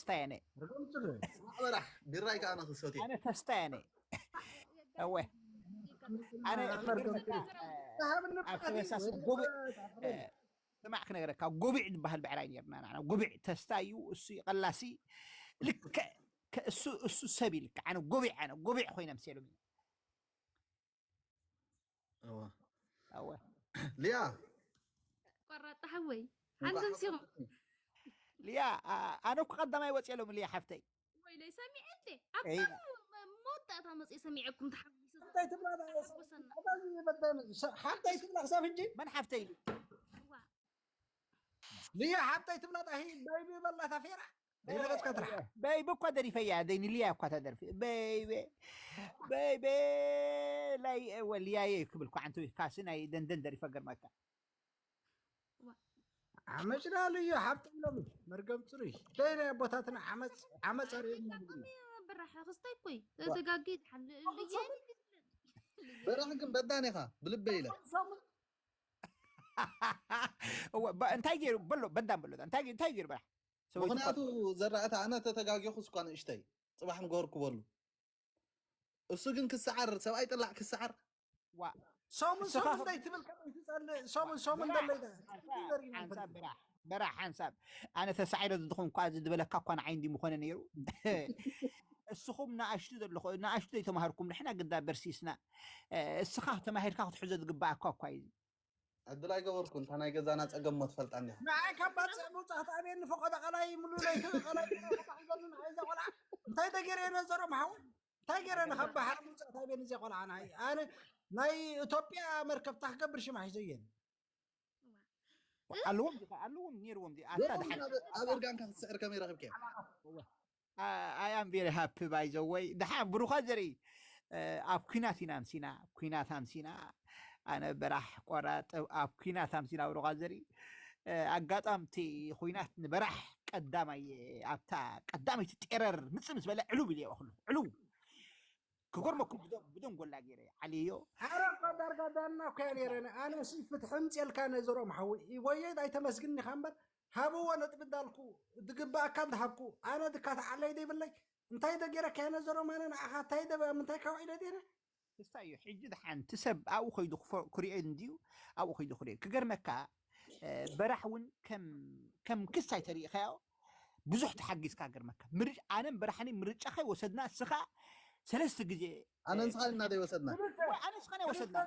ተስታየነ ርግም ጽሩ ስማዕ በራሕ ቢራይ ከኣ ኣነ ክሰትዮ ኣነ ተስታየነ እወ ኣነ ኣበር ገርመካ ተሃብን ኣብ ተበሳሲ ጉብዕ ስማዕ ክነገረካ ጉብዕ ዝበሃል ብዕራይ ነርና ንዓና ጉብዕ ተስታ እዩ እሱ ይቐላሲ ልክዕ ከ- እሱ እሱ ሰብ እዩ ልክዕ ኣነ ጉብዕ ኣነ ጉብዕ ኮይነ ምስ ኢሎም እዩ እወ ኣወ ሊያ ቆራጣ ሓወይ ሓንተም ሲኹም ሊያ አ- ኣነ እኮ ቀዳማይ ወፅየ ሎሚ ሊያ ሓፍተይ ወይለይ ሰሚዐ እንዴ ኣብ እይ። መወዳእታ መፅእ ሰሚዐኩም ተሓጒሰ ሓብታይ ትብላ ተሓጎሰና ሓብታይ ትብላ ክሳብ ሕጂ መን ሓፍተይ እዋ ልያ ሓብታይ ትብላ ጣሂ ባይቢ በላ ታፌራ ዘይለገጽካ ትራሕ በይቢ እኳ ደሪፈያ ደይ ንልያ እኳ ተደርፊ በይቤ በይቤ ላይ ወልያየ ክብል እኳ ዓንተ ካሲ ናይ ደንደን ደሪፈ ገርመካ ዓመጭና ልዩ ሓብቲ ኢሎም መርገም ጽሩይ ደይ ናይ ኣቦታትና ዓመፅ ዓመፅ ኣርእዮም ብራሓ ክስታይ ኮይ ተደጋጊ ድሓን በራሕ ግን በዳን ኢኻ ብልበ ኢለ እወ፣ በ- እንታይ ገይሩ በሎ በዳም በሎ እንታይ ገይሩ- እንታይ ገይሩ በራሕ ሰበይቱ ምክንያቱ ዘራእቲ ኣነ ተተጋጊኹ ስኳ ንእሽተይ ፅባሕ ንገርኩ በሉ እሱ ግን ክሰዓር ሰብኣይ ጥላዕ ክሰዓር ዋ ሰሙን ንስኻ ሰሙን እንታይ ትብል ከመይ ትጸልእ ሰሙን ሰሙን ደለይ ሓንሳብ በራሕ በራሕ ሓንሳብ ኣነ ተሳዒረ ዝድኹም እኳ እዚ ዝበለካ እኳ ንዓይ እንዲ ምኾነ ነይሩ እስኹም ንኣሽቱ ዘለኹ ንኣሽቱ ዘይተማሃርኩም ንሕና ግዳ በርሲስና እስኻ ተማሂርካ ክትሕዞ ዝግባኣካ እኳ እዩ ዕድል ኣይገበርኩ እንታ ናይ ገዛና ፀገም ሞ ትፈልጣ እንዲኻ ንዓይ ካብ ባፅዕ ምውፃእ ክትኣብየኒ ፈቆዶ ቀላይ ምሉ ለይቲ ቀላይ ተታሒዘሉ ንዓይ እዛ ቆልዓ እንታይ ተገይረ ነዘሮም ሓወ እንታይ ገይረ ንካብ ባሕሪ ምውፃእ ትኣብየኒ እዚኣ ቆልዓ ንዓይ ኣነ ናይ ኢትዮጵያ መርከብታ ክገብር ሽማ ሒዘየን ኣለዎም ዲኻ ኣለዎም ነይርዎም ዲ ኣታ ዞም ድሓን ኣብ ኣብ እርጋንካ ክትስዕር ከመይ ረኽብከ I am very happy by the way ድሓን ብሩኻ ዘርኢ ኣብ ኩናት ኢና ኣምሲና ኩናት ኣምሲና ኣነ በራሕ ቆራጥ ኣብ ኩናት ኣምሲና ብሩኻ ዘርኢ ኣጋጣምቲ ኩናት ንበራሕ ቀዳማይ ኣብታ ቀዳመይቲ ጤረር ምጽእ ምስ በለ ዕሉብ ኢለ ይበክሉ ዕሉብ ክገርመኩም ብደንጎላ ገይረ ዓልዮ ኣረ እኳ ዳርጋ ዳና እኮ እያ ነይረ ኣነ ሲ ፍትሒ ምፅልካ ነዘሮም ሓዊ ወየድ ኣይተመስግን ኢኻ እምበር ሃብዎ ነጥቢ እንዳልኩ ዝግባኣካ እንዳሃብኩ ኣነ ድካ ተዓለይ ዘይብለይ እንታይ ደገይረካ እየ ነዘሮም ኣነ ንዓኻ እንታይ ደበ ምንታይ ካብ ኢለ ደነ ክስታይ እዩ ሕጂ ድሓንቲ ሰብ ኣብኡ ከይዱ ክፈ- ክሪኦ እንድዩ ኣብኡ ከይዱ ክሪኦ ክገርመካ እ፣ በራሕ እውን ከም ከም ክስታይ ተሪኢኻዮ ብዙሕ ተሓጊዝካ ገርመካ ምር- ኣነም በራሕኒ ምርጫ ከይወሰድና እስኻ ሰለስተ ግዜ ኣነ ንስኻ ኢና ዘይወሰድና ኣነ እስኻ ናይ ወሰድና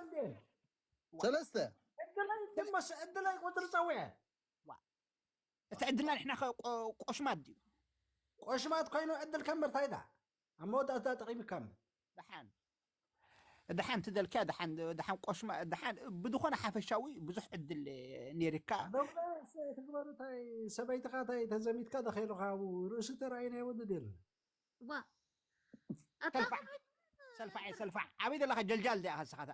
ሰለስተ ዕድለይ ድመስ ዕድለይ ቁፅሪ ፀዊዐ እቲ ዕድልና ንሕና ከ ቆ- ቆሽማት ድዩ ቆሽማት ኮይኑ ዕድል ከንበር ታይዳ ኣብ መወዳእታ ጠቂምካ እምበር ደሓን ደሓን ትደልክያ ደሓን ደሓን ቆሽማ ደሓን ብዝኾነ ሓፈሻዊ ብዙሕ ዕድል ነይርካ ትግበሩ ታይ ሰበይትኻ ታይ ተዘሚትካ ተኸይሉካ ኣብኡ ርእሱ ተረኣይናዮ ወዲ ደል ዋ ኣታ ሰልፋ ሰልፋ ሰልፋ ኣበይ ዘለካ ጀልጃል ዲኣ ካስኻታ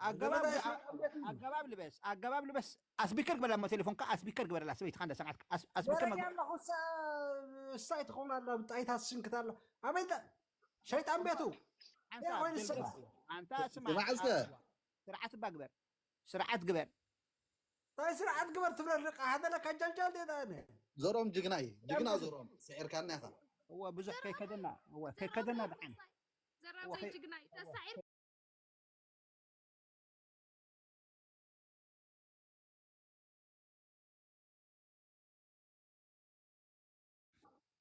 ኣገባብ ኣገባብ ልበስ ኣገባብ ልበስ ኣስቢከር ግበረላ ሞ ቴሌፎንካ ኣስቢከር ግበረላ ሰበይትኻ እንዳ ሰማዕትካ ኣስ- ኣስቢከር መግቢ ያለኹ እሳ ኣይትኸውን ኣላ ብጣይታት ስንክት ኣላ ኣበይ ሸይጣን ቤቱ ሓንሳብ ወይ ንስኻ? ደልደል። ኣንታ ስማ ስማዕ እስከ። ስርዓት እባ ግበር ስርዓት ግበር እንታይ ስርዓት ግበር ትብለኒ ቃ ሃደለካ ጃልጃል ዴዳ ኣነ ዘሮም ጅግና እዩ ጅግና ዘሮም ስዒርካና ኢኻ እወ ብዙሕ ከይከደና እወ ከይከደና ድሓን ዘራባይ ጅግና እዩ ተሳዒር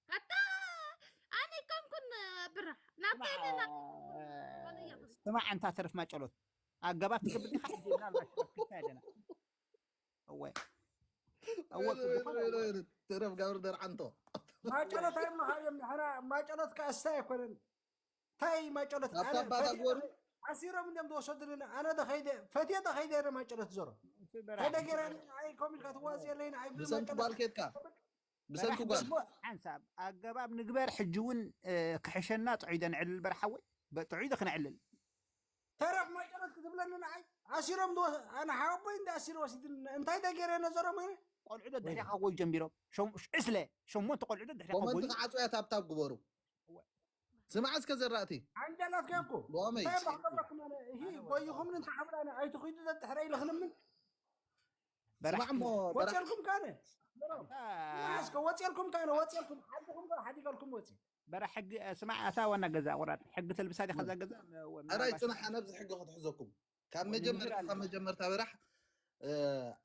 ኣታ ኣነ ከምኩን ብራሕ ናብታ ኢለና ስማዕ ኣንታ ተረፍ ማጨሎት ኣገባብ ትገብር ዲኻ ሕጂ ምናልባት ክትከፍታ ኣለና እወ እወ ተረፍ ጋብር ደርዓንቶ ማጨሎት ኣይብልኻዮም ንሕና ማጨሎት ከኣስታ ኣይኮነን እንታይ ማጨሎት ኣብታ ኣባታ ግበሩ ዓሲሮም እንዲም ዝወሰዱልና ኣነ ደኸይደ ፈትየ ደኸይደ ነ ማጨሎት ዘሮ ከይደ ገይረ ኣይ ኮም ኢልካ ትዋፅ የለይ ንዓይ ብሰንኪ ጓል ኬድካ ብሰንኪ ጓል ሓንሳብ ኣገባብ ንግበር ሕጂ እውን ክሕሸና ጥዑይ ዶ ንዕልል በርሓወይ ጥዑይ ዶ ክነዕልል ተረፍ ማጨሎት ክትብለኒ ንዓይ ኣሲሮም ኣነ ሓወቦይ እንዲ ኣሲሩ ወሲድኒ እንታይ ደገይረ ነዘሮም ኣነ ቆልዑ ዶ ድሕሪኻ ጎይ ጀሚሮም ዕስለ ሸሞንተ ቆልዑ ዶ ድሕሪኻ ኮመንት ጎይ ከዓፅያ ታብታብ ግበሩ ስማዕ እስከ ዘራእቲ ዓንጃላት ከኩ ሎመይ እንታይ ባክበኩም ኣነ ይሂ ጎይኹምን እንተሓብላነ ኣይትኹይዱ ዘድሕረ ኢለ ክልምን በራሕ ስማዕ እሞ በራሕ ወፅልኩም ካነ እስከ ወፂልኩም ካለ ወፂልኩም ሓድኩም ሓዲገልኩም ወፂ በራ ሕጊ ስማዕ ኣታ ዋና ገዛ ቁራጥ ሕጊ ተልብሳ ዲኻ እዛ ገዛ ኣራይ ምናልባት ፅናሕ ኣነ ኣብዚ ሕጊ ክትሕዘኩም ካብ መጀመርታ ካብ መጀመርታ በራሕ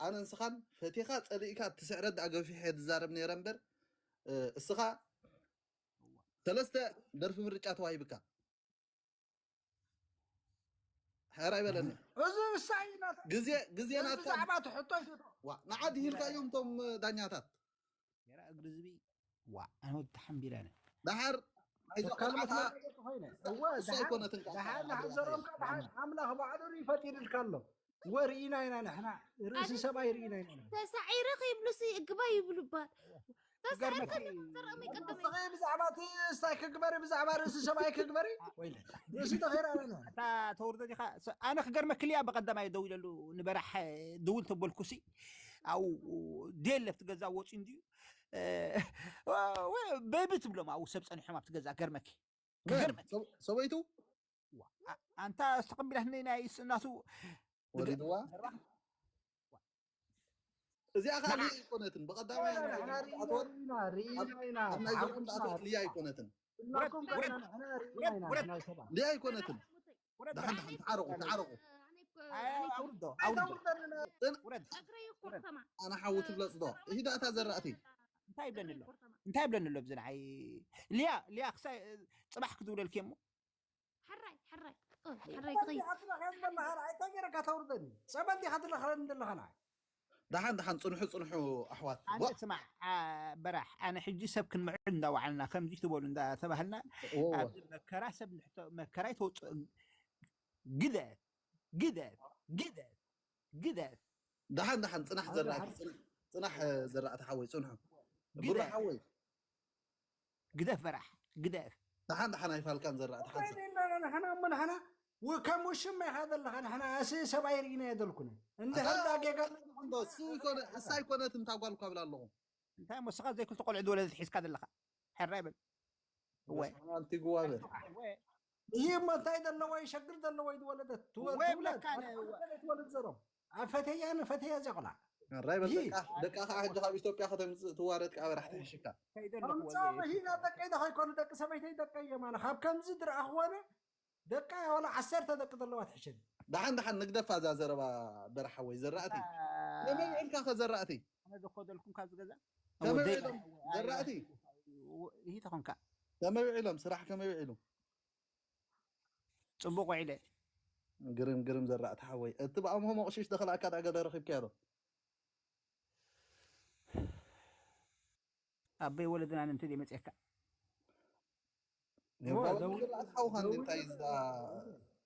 ኣነ ንስኻን ፈቲኻ ፀሊእካ እቲ ስዕረት ዳኣ ገፊሐ ዝዛረብ ነይረ እምበር እስኻ ሰለስተ ደርፊ ምርጫ ተዋሂብካ ሕራይ በለኒ እዚ ምሳይ ናት ግዜ ግዜ ናት ብዛዕባ ትሕቶ ይትቶ ዋ ንዓድ ሂልካ እዮም ቶም ዳኛታት የራ እግሪ ዝቢ ዋ ኣነ ወዲ ተሓምቢረ ኣነ ደሓር ኣይዞ ካልኦት ካልኣታ መረገጽ ኮይነ እወ እሱ ኣይኮነትን ደሓር ንሓዘሮም ኣምላኽ ባዕሉ ይፈጢርልካ ኣሎ ወርኢና ኢና ንሕና ርእሲ ሰብኣይ ርኢና ኢና ተሳዒረ ከይብሉሲ እግባ ይብሉ ባል ተሳዒርካ ዘረኦም ይቀደመ ብዛዕባ እቲ እንታይ ክግበሪ ብዛዕባ ርእሲ ሰብኣይ ክግበሪ ወይለ ርእሲ ተኸይር ኣለና እታ ተውርዶ ዲኻ ኣነ ክገርመክልያ ብቐዳማይ ደው ኢለሉ ንበራሕ ድውል ተበልኩሲ ኣው ዴል ኣብቲ ገዛ ወፂ እንድዩ በቢ ትብሎም ኣብኡ ሰብ ፀኒሖም ኣብቲ ገዛ ገርመኪ ክገርመኪ ሰበይቱ ኣንታ ዝተቐቢላትኒ ናይ ስእናቱ ወሪድዋ እዚኣ ከዓ ሊያ ኣይኮነትን ብቐዳማይ ኣብ ናይ ዘኹም ዳኣቶት ሊያ ኣይኮነትን ሊያ ኣይኮነትን ደሓን ደሓን ተዓረቑ ተዓረቑ ኣነ ሓዊ ትብለፅ ዶ ሂዳ እታ ዘራእቲ እንታይ ይብለኒ ኣሎ እንታይ ይብለኒ ኣሎ ብዚ ንዓይ ሊያ ሊያ ክሳይ ፅባሕ ክትብለልኪ እሞ ሕራይ ሕራይ ሕራይ ክኸይድ እንታይ ገይረካ ተውርደኒ ፀበል ዲኻ ትለኽረኒ ዘለኻ ንዓይ ደሓን ደሓን ፅንሑ ፅንሑ ኣሕዋት ኣነ ስማዕ በራሕ ኣነ ሕጂ ሰብ ክንምዕድ እንዳወዓልና ከምዚ ትበሉ እንዳተባህልና ኣብዚ መከራ ሰብ ንሕቶ መከራ ይተውፅኦ ግደፍ ግደፍ ግደፍ ግደፍ ደሓን ደሓን ፅናሕ ዘራእቲ ፅናሕ ዘራእቲ ሓወይ ፅንሑ ብሩ ሓወይ ግደፍ በራሕ ግደፍ ደሓን ደሓን ኣይፋልካን ዘራእቲ ሓንሳ ንሕና እሞ ንሕና ከም ውሽማ ኢኻ ዘለኻ ንሕና ኣስ ሰብኣይ ርኢና የደልኩነ እንድሕር ዳ ጌጋ እሳ ኣይኮነት እንታ ጓል እኳ ብላ ኣለኹ እንታይ ሞ ስኻ ዘይክልተ ቆልዑ ዝወለደት ሒዝካ ዘለኻ ሕራይ በል እወ ሓንቲ ግዋ በል ይህ እሞ እንታይ ዘለዎ ይሸግር ዘለዎ ይዝወለደት ትወልድ ዘሮም ኣፈተያ ንፈተያ እዚኣ ቆልዓ ራይ በል ደቃ ደቃ ከዓ ሕጂ ካብ ኢትዮጵያ ከተምፅእ ትዋረድ ከዓ በራሕ ትሕሽካ ከምፃወ ሂና ደቀይ ዶ ከይኮኑ ደቂ ሰበይተይ ደቀይ እዮም ኣነ ካብ ከምዚ ዝረኣኽዎ ኣነ ደቃ ወላ ዓሰርተ ደቂ ዘለዋ ትሕሸኒ ደሓን ደሓን ንግደፋ እዛ ዘረባ በራሕ ሓወይ ዘራእቲ ከመይ ውዒልካ ከ ዘራእቲ ኣነ ዝኮደልኩም ካብዚ ገዛ ከመይ ውዒሎም ዘራእቲ ይሂ ተኾንካ ከመይ ውዒሎም ስራሕ ከመይ ውዒሉ ፅቡቅ ውዒለ ግርም ግርም ዘራእቲ ሓወይ እቲ ብኣምሆ መቑሽሽ ተኽልኣካ ዳ ገለ ረኺብካዮ ዶ ኣበይ ወለድና ንምቲ ደይ መፅየካ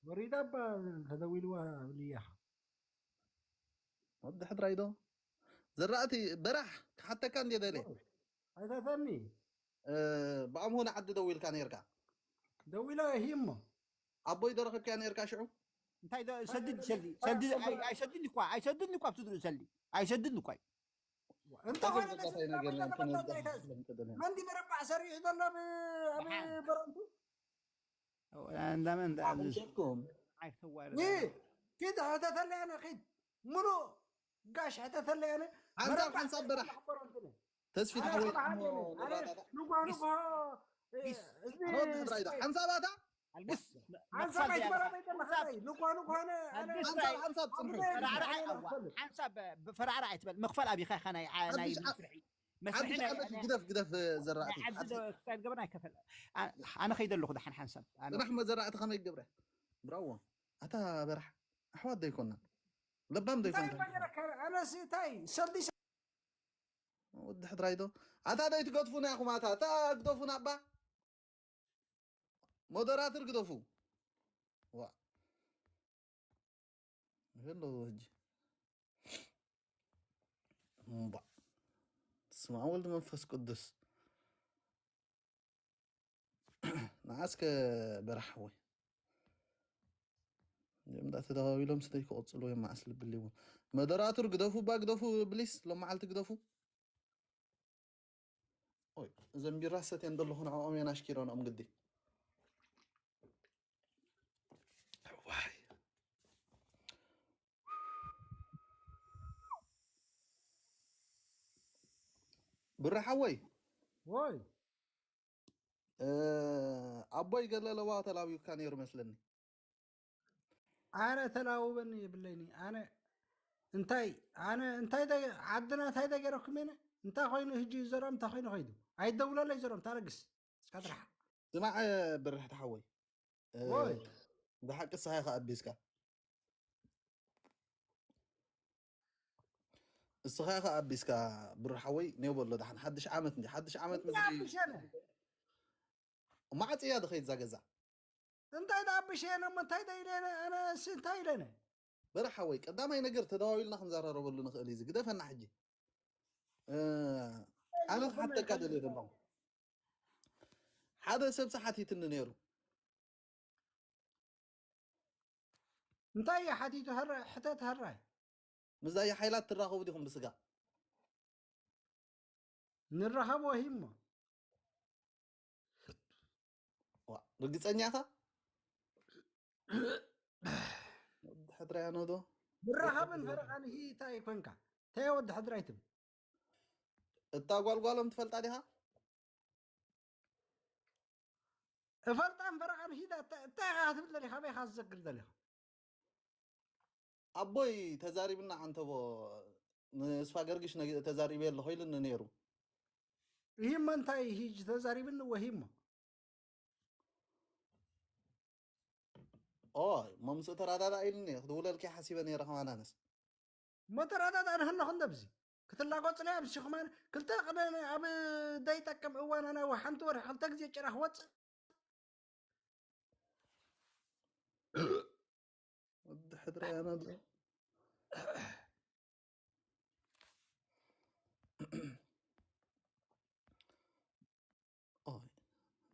ወሪዳ እባ ተደዊልዋ ብልያ ወዲ ሕድራይ ዶ ዘራእቲ በራሕ ክሓተካ እንዴ ደለ ኣይታተኒ ብኣምሆ ንዓዲ ደዊልካ ነርካ ደዊላ ሂሞ ኣቦይ ዶ ረኺብካዮ ነርካ ሽዑ እንታይ ሰድድ ሰልዲ ሰልዲ ኣይሰድን እኳ ኣይሰድን እኳ ብትድኡ ሰልዲ ኣይሰድን እኳ እዩ እንተኾነ መን ዲበረባዕ ሰሪሑ ዘሎ ኣብ በረንቱ እንዳመን እንዳኣዘዝኩም ኪድ ሕተተለያነ ኪድ ሙሉእ ጋሽ ሕተተለያነ ሓንሳብ ሓንሳብ በራሕ ተስፊት ሓወይ ንጓ ንጓ ሓንሳብ ኣታ ኣልግስ ሓንሳብ ኣይትበላ በይተላ ሓንሳብ ንኳኑ ኮነ ኣነ ኣልግስ ሓንሳብ ሓንሳብ ሓንሳብ ሓንሳብ ሓንሳብ ፈራዕራዕ ኣይትበል መኽፈል ኣቢኻ ኢኻ ናይ ናይ መስርሒ መስርሒ ሓድሽ ናይ ዓመት ግደፍ ግደፍ ዘራእቲ ናይ ዓዲ ዶ ክሳይ ዝገበርና ኣይከፈል ኣነ ከይደ ኣለኹ ደሓን ሓንሳብ ኣነ ጽናሕ መዘራእቲ ከመይ ገብረ ብራዎ ኣታ በራሕ ኣሕዋት ዶ ይኮና ለባም ዶ እንታይ ይኮና መገረካ ኣነስ እንታይ ሰልዲ ወዲ ሕድራይ ዶ ኣታ ዶ ይትገድፉና ኢኹም ኣታ እታ ግደፉና እባ ሞደራተር ግደፉ ዋ ይህሉ ሕጂ እምባ ስማ ወልድ መንፈስ ቅዱስ ንዓስከ በራሕ ወይ እዚኦም ዳ ተደዋዊሎም ስለይ ክቕፅሉ ወይ መዓስ ልብል ይብሉ መደራቱር ግደፉ እባ ግደፉ ብሊስ ሎም መዓልቲ ግደፉ ኦይ እዘን ቢራ ሰትየን ዘለኹ ንዕኦም እየን ኣሽኪረንኦም ግዲ ዋይ ብረ ሓወይ ወይ እ፣ ኣቦይ ገለ ለዋ ተላብዩካ ነይሩ መስለኒ። ኣነ ተላውበኒ የብለይኒ። ኣነ እንታይ ኣነ እንታይ ደ- ዓድና እንታይ ደገረኩም የነ እንታይ ኮይኑ ህጂ ዘሮም እንታይ ኮይኑ ከይዱ ኣይደውለለይ ዘሮም ታረግስ እስካ ትራሕ ስማዕ ብርሕቲ ሓወይ እ፣ ወይ ብሓቂ እስኻ ኢኻ ኣቢስካ እስኻ ኢኻ ኣቢስካ ብርሓወይ ኔው በሎ ዳሓን ሓድሽ ዓመት እንዲ ሓድሽ ዓመት እንታይ ምድሪ ኣቢሸነ ማዕፅያ ድኸይድ እዛ ገዛ እንታይ ዳ ኣቢሸነ እሞ እንታይ ዳ ኢለነ ኣነ እስ እንታይ ኢለነ በረሓወይ ቀዳማይ ነገር ተደዋዊልና ክንዘራረበሉ ንኽእል እዩ ግደፈና ሕጂ እ፣ ኣነ ክሓተካ ደልየ ዘለኹ ሓደ ሰብ ሓቲትኒ ነይሩ እንታይ እዩ ሓቲቱ ሕረ- ሕተት ሕራይ ምስዛ ሓይላት ትራኸቡ ዲኹም ብስጋ ንራኸብ ወሂሞ ዋ፣ ርግፀኛ ኢኻ ወዲ ሕድራያኖ ዶ ንራኸብን ፈረቓን ሂ እንታይ ኮንካ እንታይ ወዲ ሕድራይ ትብል እታ ጓልጓሎም ትፈልጣ ዲኻ እፈልጣን ፈረቓን ሂዳ እንታይ ኢኻ ክትብል ደሊኻ ኣበይ ኢኻ ትዘግር ደሊኻ ኣቦይ ተዛሪብና ዓንተቦ ንስፋ ገርግሽ ነግ- ተዛሪበ ኣለኹ ኢሉኒ ነይሩ ይህሞ እንታይ ሂጅ ተዛሪብኒ ወሂሞ ኦ እሞ ምስኡ ተረዳዳ ኢሉኒ ክትውለልኪ ሓሲበ ነይረ ከማን ኣነስ እሞ ተረዳዳ ንህለኹ እንደብዚ ክትላቆፅለ ኣብ ሽኽማን ክልተ ቅነ ኣብ ዘይጠቅም እዋን ኣነ ሓንቲ ወርሒ ክልተ ግዜ ጭራ ክወፅእ ወዲ ሕድረ ያና ኣሎ ኦይ፣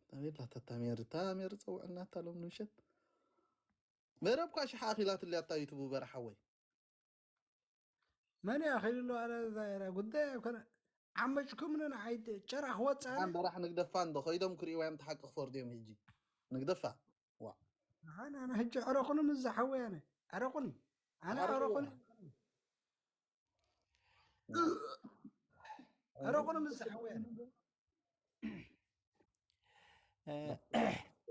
ታቤላ ተታሜር ታሜር ፀውዕና ታሎም ምሸት መረብ ኳ ሽሓ ኣኺላትልያ እታ ዩቱቡ በረ ሓወይ መን እዩ ኣኺሉ ኣሎ ኣረ እዛ ኤራ ጉዳይ ኣይኮነ ዓመጭኩም ንዓይ ጨራ ክወፅእ ኣነ ኣን በራሕ ንግደፋ እንዶ ከይዶም ክርእይዋ እዮም ተሓቂ ክፈርዱ እዮም ሕጂ ንግደፋ ዋ ኣነ ኣነ ሕጂ ዕረቁኒ ምስ ዝሓወይ ኣነ ዕረቁኒ ኣነ ዕረቁኒ ዕረቁኒ ምስ ዝሓወይ ኣነ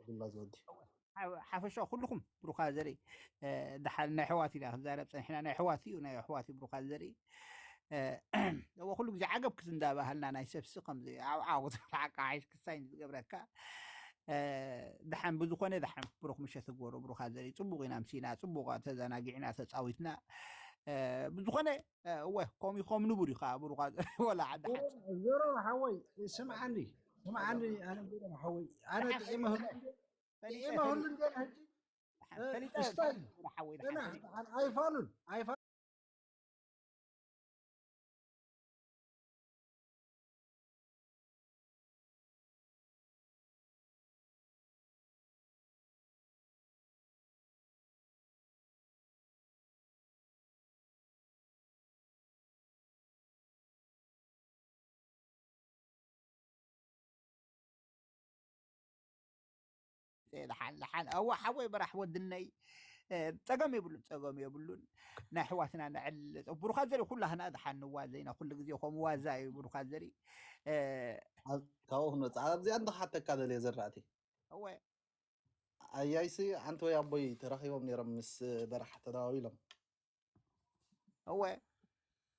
ብላ ዝወዲ ሓፈሻ ኩልኩም ብሩኻ ዘርኢ ደሓን ናይ ኣሕዋት ኢና ክንዛረብ ፀኒሕና ናይ ኣሕዋት እዩ ናይ ኣሕዋት እዩ ብሩኻ ዘርኢ እዎ ኩሉ ግዜ ዓገብ ክትንዳባሃልና ናይ ሰብሲ ከምዚ ዓውዓው ክትብል ሓቃ ሓይሽ ክሳይ ዝገብረካ ደሓን ብዝኾነ ደሓን ብሩኽ ምሸት ግበሮ ብሩኻ ዘርኢ ፅቡቅ ኢና ምሲና ፅቡቅ ተዘናጊዕና ተፃዊትና ብዝኾነ እወ ከምኡ ከም ንቡር እዩ ከዓ ብሩኻ ዘርኢ ወላ ዓዲ ሓቂ ዞሮ ሓወይ ስምዓኒ ስምዓኒ ኣነ ዞሮ ሓወይ ኣነ ጥዒመ ህሉ ፈሊጠ ጥዒመ ህሉ እንደ ሕጂ ፈሊጠ እስታይ ሓወይ ጽናሕ ኣይፋሉን ኣይፋሉን ደሓን ደሓን እዋ ሓወይ በራሕ ወድነይ እ፣ ጸገም የብሉን ጸገም የብሉን ናይ ኣሕዋትና ንዕል ብሩኻት ዘርኢ ኩላህና ደሓን ንዋዘ ኢና ኩሉ ግዜ ከም ዋዛ እዩ ብሩኻት ዘርኢ እ፣ ኣብ- ካብኡ ክንወፅእ ኣብዚኣ እንተክሓተካ ደልየ ዘራእቲ እወ ኣያይሲ ዓንቲ ወይ ኣቦይ ተራኺቦም ነይሮም ምስ በራሕ ተደዋዊሎም እወ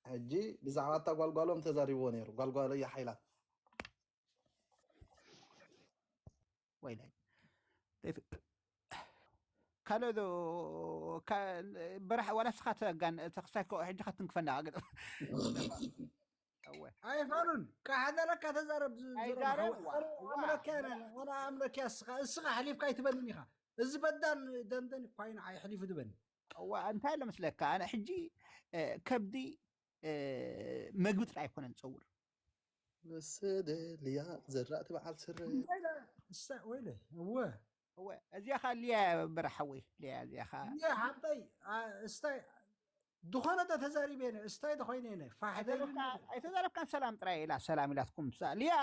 ሕጂ ብዛዕባ እታ ጓልጓሎም ተዛሪብዎ ነይሩ ጓልጓሎ እያ ሓይላት ወይለይ ካልኦ ዶ ካ- በራሕ ዋላ ስኻ ተጋን ተክሳይ ከ ሕጂ ካትንክፈና ገ እወ ኣይፋሉን ካሓደለካ ተዛረብ ዝ- ዞሮ ኣይዛረብ ሓወ- ዋ- ኣነ ዋ- ኣምለኪያ ነን ኣነ ኣምለኪያ እስኻ እስኻ ኣሕሊፍካ ኣይትበንን ኢኻ እዚ በዳን ደንደን እኳ እዩ ንዓይ ኣሕሊፉ ዝበኒ እዋ እንታይ ኣሎ መስለካ ኣነ ሕጂ እ፣ ከብዲ እ፣ መግቢ ጥራይ ኣይኮነን ዝፀውር ንስደልያ ዘራእቲ በዓል ስረ እንታይ ኢለ እሳ- ወይለ እወ እወ እዚኣኻ ሊያ በረሓወይ ሊያ እዚኣኻ እየ ሓብተይ አ- እስታይ ዝኾነ ዶ ተዛሪበ ነ እስታይ ዶ ኮይነ ነ ፋሕደይ ኣይተዛረብካን ሰላም ጥራይ ኢላ ሰላም ኢላትኩም ሳ ሊያ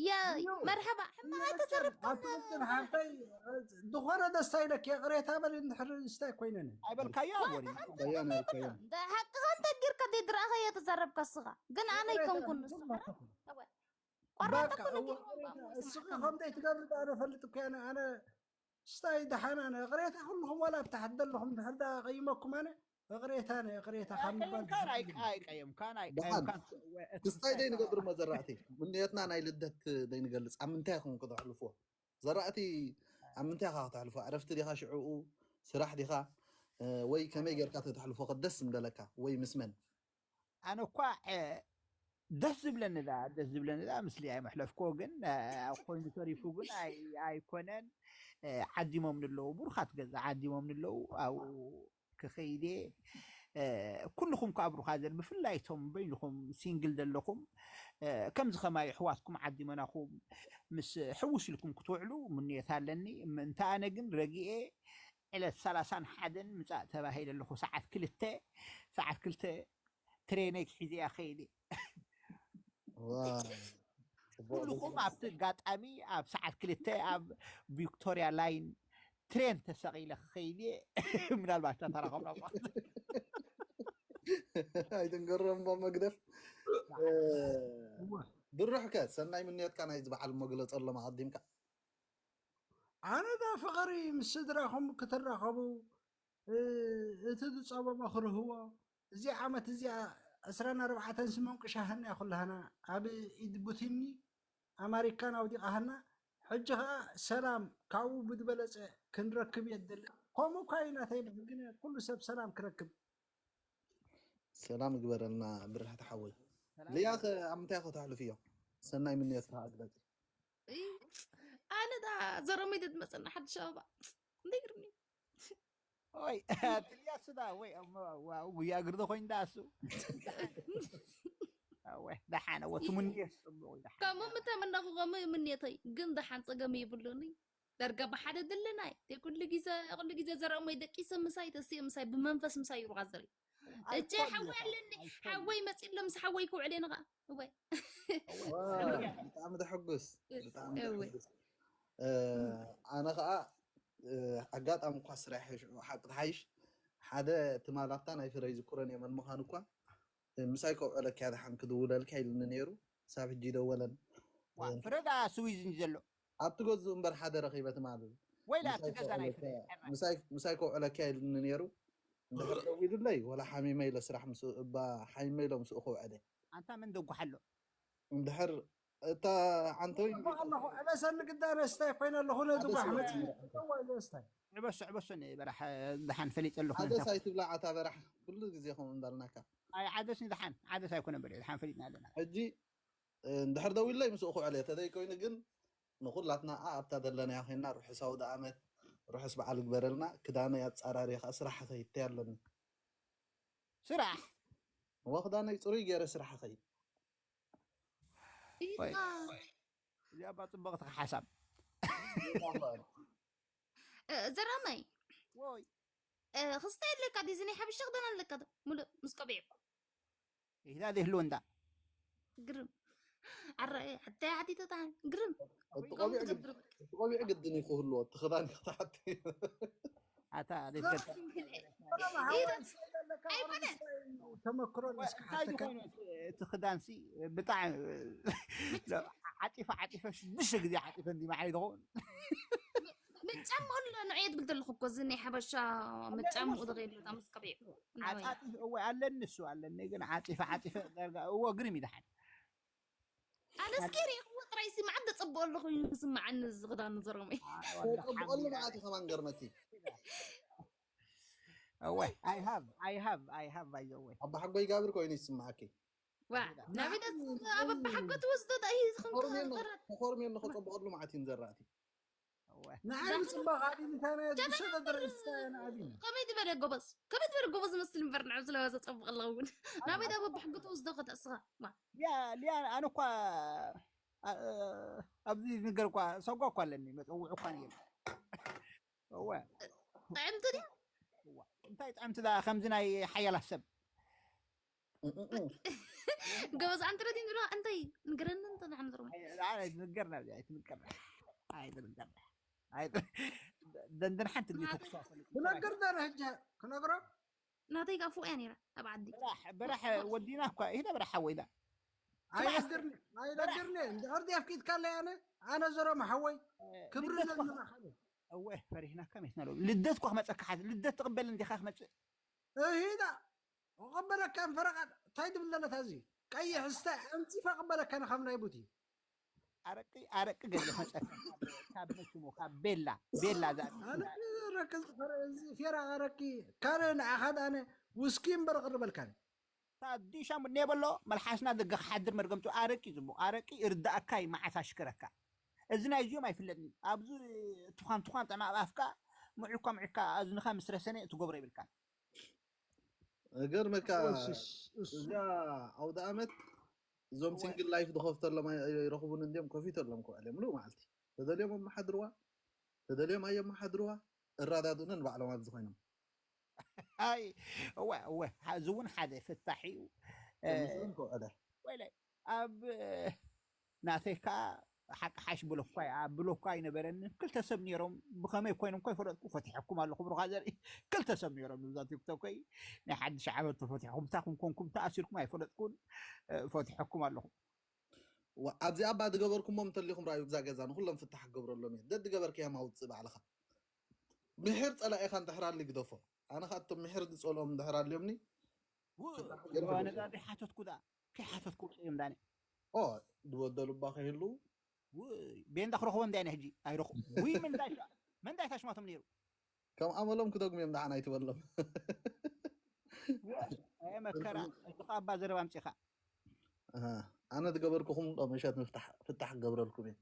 ያ መርሐባ ሕማቅ ኣይተዘረብካን። ኣትወጥን ሓፍተይ ዝኾነ ደስታ ኢለክ ይቕሬታ በል እንድሕር ስታይ ኮይነን ኣይበልካያ ወሪ በያን ኣይበያን ሓቅኻ እንተጊርካ ዘይድረእኸ እየ ተዘረብካ እስኻ ግን ኣነ ኣይኮንኩን ንስኻ ቆራጣ ኮነ እስኺ ከምዘይ ትገብር ኣነ ፈልጥ እኮ ኣነ ኣነ ስታይ ደሓን ኣነ ይቕሬታ ኩልኹም ዋላ ኣብ ታሕቲ ዘለኹም ድሕር ዳ ቀይመኩም ኣነ ይቕሬታ ነ ይቕሬታ ካብ ምባል ኣይቀየምካን ኣይቀየምካን ክስታይ ደይ ንገብር መዘራእቲ ምንየትና ናይ ልደት ደይ ንገልፅ ኣብ ምንታይ ኢኹም ክተሕልፍዎ ዘራእቲ ኣብ ምንታይ ኢኻ ክተሕልፎ ዕረፍቲ ዲኻ ሽዕኡ ስራሕ ዲኻ ወይ ከመይ ጌርካ ተተሕልፎ ደስ እንደለካ ወይ ምስ መን ኣነ እኳ ደስ ዝብለኒ ዳ ደስ ዝብለኒ ዳ ምስሊ ኣይመሕለፍኮ ግን ኮይኑ ተሪፉ ግን ኣይኮነን ዓዲሞም ንለዉ ብሩኻት ገዛ ዓዲሞም ንለዉ ኣብኡ ክኸይድ እየ ኩልኹም ከዓ ብሩኻት ዘል ብፍላይ ቶም በይንኹም ሲንግል ዘለኹም ከምዚ ከማይ ኣሕዋትኩም ዓዲመናኹም ምስ ሕውስ ኢልኩም ክትውዕሉ ምንዮት ኣለኒ ምእንተ ኣነ ግን ረጊኤ ዕለት ሰላሳን ሓደን ምፃእ ተባሂለ ኣለኹ ሰዓት ክልተ ሰዓት ክልተ ትሬነይ ክሒዘ እያ ከይድ ኩልኹም ኣብቲ ኣጋጣሚ ኣብ ሰዓት ክልተ ኣብ ቪክቶሪያ ላይን ትሬን ተሰቒለ ክኸይድ እየ ምናልባት ተተራኸብና ኣይትንገሮም ሞ መግደፍ ብሩሕከ ሰናይ ምንየትካ ናይ ዝበዓል መግለፀሎም ኣቐዲምካ ኣነ ዳ ፍቕሪ ምስ ስድራኹም ክትራኸቡ እቲ ዝፀበቦ ክርህዎ እዚ ዓመት እዚኣ ዕስራን ኣርባዕተን ስሞን ቅሻህና ኩላህና ኣብ ኢድ ቡቲኒ ኣማሪካን ኣውዲቓሃና ሕጂ ኸዓ ሰላም ካብኡ ብዝበለፀ ክንረክብ የድሊ ከምኡ እኳ እዩ ናተይ ግን ኩሉ ሰብ ሰላም ክረክብ ሰላም ግበረልና ብርህቲ ሓወይ ልያ ኣብ ምንታይ ከተሕልፍዮ ሰናይ ምንየትካ ኣግለፂ ኣነ ዳ ዘረመይ ደትመፀና ሓድሽ ኣበባ እንደይግርኒ ኦይ ትልያሱ ዳ ወይ ጉያ ግርዶ ኮይኑ ዳ እሱ ወይ ደሓነ ወቲ ምንየት ጽቡቅ ደሓነ ከምኡ ምተመነኹ ከምኡ ምንየተይ ግን ደሓን ፀገም ይብሉኒ ደርገ ብሓደ ድልናይ ኩሉ ግዜ ኩሉ ግዜ ዘረሞይ ደቂሰ ምሳይ ተስየ ምሳይ ብመንፈስ ምሳይ ይሩካ ዘርኢ እጀ ሓወይ ኣለኒ ሓወይ መፂሎ ምስ ሓወይ ክውዕል እየ ንኻ እወይ ብጣዕሚ ተሐጉስ ብጣዕሚ ተሐጉስ ኣነ ከዓ ኣጋጣሚ እኳ ስራሕ ሽዑ ሓቂ ተሓይሽ ሓደ ትማል ኣብታ ናይ ፍረ ይዝክሮን እየ መልምዃን እኳ ምሳይ ከውዕለካ እያ ደሓን ክድውለልካ ኢሉኒ ነይሩ ሳብ ሕጂ ይደወለን ፍረ ዳ ስዊዝ እንጂ ዘሎ ኣብቲ ገዝኡ እምበር ሓደ ረኺበ ትማል ወይ ዳ ኣብቲ ገዛ ናይ ፍረ ምሳይ ከውዕለካ ኢሉኒ ነይሩ እንድሕር ደዊሉለይ ወላ ሓሚመ ኢለ ስራሕ ምስ እባ ሓሚመ ኢሎ ምስኡ ከውዕለ ኣንታ መን ደጉሓሎ እንድሕር እታ ዓንተወይ ኣለኹ ዕበሰኒ ግዳ ነስታይ ኮይነ ኣለኹ ነድጓሕ መፅእ ስታይ ዕበሶ ዕበሶ በራሕ ደሓን ፈሊጠ ኣለኹ ሓደ ሳይ ትብላ ዓታ በራሕ ኩሉ ግዜ ከምኡ እንዳልናካ ኣይ ዓደስ ንድሓን ዓደስ ኣይኮነ በለ ድሓን ፈሊጥና ኣለና ሕጂ እንድሕር ደው ኢለይ ምስኡ ክውዕል እየ ተዘይ ኮይኑ ግን ንኩላትና ኣብታ ዘለናያ ኮይና ርሑስ ኣውደ ኣመት ርሑስ በዓል ግበረልና ክዳነይ ኣፃራሪ ከዓ ስራሕ ከይድ ኣለኒ ስራሕ እዋ ክዳነይ ፅሩይ ገይረ ስራሕ ከይድ እዚኣ ባ ፅብቕቲ ሓሳብ ዘራማይ ወይ ክስተ ኣለካ ዲዚ ናይ ሓበሻ ክዳን ኣለካ ሙሉእ ምስ ቀቢዕ ይህዳ ዘይህልዎ እንዳ ግርም ኣረአ ሕታይ ሓቲተታ ግርም ቆቢዕ ግድን እዩ ክህልዎ እቲ ክዳን ክትሓቲ ኣታ ኣይኮነ ተመክሮ እንታይ ኮይኑ እቲ ክዳንሲ ብጣዕሚ ዓፂፈ ዓፂፈ ሽዱሽተ ግዜ ዓፂፈ እንዲ መዓይ ዝኸውን ምጫምኡ ኣሎ ንዕየ ትብል ዘለኹ እኮ እዚ ናይ ሓበሻ ምጫምኡ ዝኸየሉ ምስ ቀቢዑ ዓፃፂፍ እወ ኣለኒ እሱ ኣለኒ ግን ዓፂፈ ዓፂፈ ዳርጋ እወ ግርም ይድሓን ኣነ እስኪ ሪእኽዎ ጥራይ ሲ መዓት ዘፀብኦ ኣለኹ ይስምዓኒ እዚ ክዳኑ ዘረመይ ጠብቐሉ መዓት እዩ ከማን ገርመቲ እወ ኣይሃብ ኣይሃብ ኣይሃብ ባይዘወ ኣባ ሓጎይ ጋብር ኮይኑ ይስምዓኪ ዋ ናበይ ደስ ኣብ ኣባሓጎ ትወስዶ ዳይ ዝኽንከረረ ተኾርሜ ንኸፀብቐሉ መዓት እዩ ንዘራእቲ ንዓይ ምፅባቕ ኣቢኒታና ዝሰደደረ ስታያ ንኣቢኒ ከመይ ዝበለ ጎበዝ ከመይ ዝበለ ጎበዝ መስል እምበር ንዑ ስለዋ ዘፀብቕ ኣለውን ናበይ ዳ በባሕጎ ትወስዶ ከተእስኻ ያ ሊያ ኣነ እኳ ኣብዚ ነገር እኳ ሰጓ እኳ ኣለኒ መፀውዕ እኳ ነየም እወ ጥዕምቲ ድያ እንታይ ጥዕምቲ ዳ ከምዚ ናይ ሓያላት ሰብ ገበዝ ኣንተ ረዲን ዝብሎ እንታይ ንገረኒ እንተ ንሓን ዝርማ ኣይትንገር ናብዚ ኣይትንገር ኣይትንገር ኣይት- ደንደን ሓንቲ ድዩ ተኩሳ ፈሊጡ ክነግር ዳረ ሕጂ ክነግሮ ናተይ ጋር ፎቅ እያ ነይራ ኣብ ዓዲ በራሕ በራሕ ወዲና እኳ ይሄ በራሕ ሓወይላ ኣይነግርኒ ኣይነግርኒ እንድሕር ድየፍኪትካለይ ኣነ ኣነ ዘሮም ሓወይ ክብሪ ልደት እኳ- ለንማሓለ እወ ፈሪሕናካ ሜትና ሎ ልደት እኳ ክመፀካ ሓዝ ልደት ትቕበል እንዲኻ ክመፅእ እሂዳ እቐበለካ ፈረቓ እንታይ ድብል ዘለታ እዚ ቀይሕ ስታይ ኣንፂፋ ቅበለካ ንካብ ናይ ቡቲ ኣረቂ ኣረቂ ገለ መፀካ ካብ መሽሙ ካብ ቤላ ቤላ ዛ ኣነ ረክ ፌራ ኣረቂ ካልእ ንዓኻ ኣነ ውስኪ እምበር ቅርበልካ ታዲሻ ምኔ በሎ መልሓስና ደገ ክሓድር መርገምቱ ኣረቂ እዩ ጽቡቕ ኣረቂ እርዳእካ እዩ መዓስ ኣሽክረካ እዚ ናይ እዚኦም ኣይፍለጥን ኣብዚ ትዃን ትዃን ጠማ ኣብ ኣፍካ ምዑካ ምዑካ እዝንኻ ምስ ረሰነ ትገብሮ ይብልካ ገርመካ እዛ ኣውደ ኣመት እዞም ሲንግል ላይፍ ዝኸፍተሎም ይረኽቡን እንዲም ከፊተሎም ክውዕል እዮም ምሉእ መዓልቲ ተደልዮም ኣመሓድርዋ ተደልዮም ኣየመሓድርዋ እራዳድኡንን ባዕሎም ኣብዚ ኮይኖም ኣይ እወ እወ እዚ እውን ሓደ ፍታሕ እዩ ከምዚኦም ክውዕለ ወይለ ኣብ ናተይ ከዓ ሓቂ ሓሽ ብሎኳይ ኣብ ብሎኳ ኣይነበረንን ክልተ ሰብ ነይሮም ብኸመይ ኮይኖም እኳ ይፈለጥኩ ፈቲሐኩም ኣለኹ ብሩኻ ዘርኢ ክልተ ሰብ ነይሮም እዛ ቲክቶከይ ናይ ሓድሽ ዓመት ተፈቲሕኩም እንታኹም ኮንኩም ተኣሲርኩም ኣይፈለጥኩን ፈቲሐኩም ኣለኹ ኣብዚ ኣባ ዝገበርኩሞም እንተሊኹም ራዩ ብዛ ገዛ ንኩሎም ፍታሕ ክገብረሎም እየ ደድ ገበርክያም ኣውፅእ ባዕልኻ ምሕር ፀላኢኻ እንድሕር ኣሊ ግደፎ ኣነ ካቶም ምሕር ዝፀልኦም እንድሕር ኣልዮምኒ ነዛ ዘይሓተትኩ ዳ ከይሓተትኩ ውፅእ እዮም ዳኒ ድበደሉ እባ ከይህሉ ቤንዳ ክረኽቦ እንዳይነ ሕጂ ኣይረኹ ውይ መንዳይ መንዳይ ታሽማቶም ነይሩ ከም ኣመሎም ክደግሙ እዮም ደሓን ኣይትበሎም መከራ እዚ ከዓ ኣባ ዘረባ ኣምፂኻ ኣነ ዝገበርኩኹም ዶ ምሸት ፍታሕ ክገብረልኩም እየ